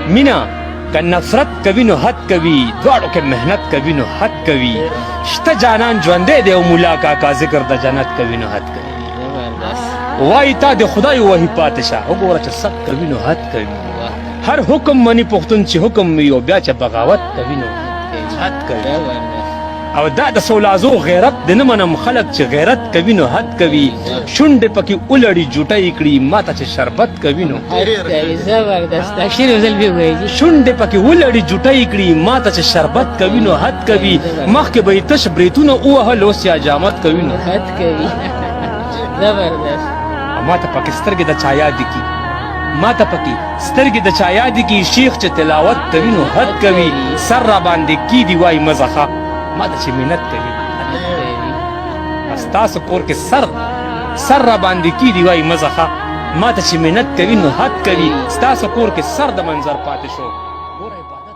مینا که نفرت کوي نو حد کوي، دواړو کې محنت کوي نو حد کوي. شته جانان ژوندی دی او مولا کاکا ذکر د جنت کوي نو حد کوي. وای تا د خدای وهي پاتې شه، وګوره چې سب کوي نو حد کوي. هر حکم مني پښتون چې حکم وي، او بیا چې بغاوت کوي نو حد کوي. او دا د سولازو غیرت د نه منم، خلک چې غیرت کوي نو حد کوي. شونډې پکې ولړي جوټه یې کړي، ماته چې شربت کوي نو زبردست. دا شعر یو ځل بیا ووایئ. شونډې پکې ولړي جوټه یې کړي، ماته چې شربت کوي نو حد کوي. مخکې به یې تش برېتونه ووهل، اوس یې حجامت کوي نو حد کوي. زبردست. ماته پکې سترګې د چا یادې کي، ماته پکې سترګې د چا یادې کي، شیخ چې تلاوت کوي نو حد کوي. سر را باندې کیدي وای مزه ښه، ماته چې منت کوي. ستاسو کور کې سر سر را باندې کیدي وای مزه ښه، ماته چې منت کوي نو حد کوي. ستاسو کور کې سر د منظر پاتې شو، ګوره عبادت.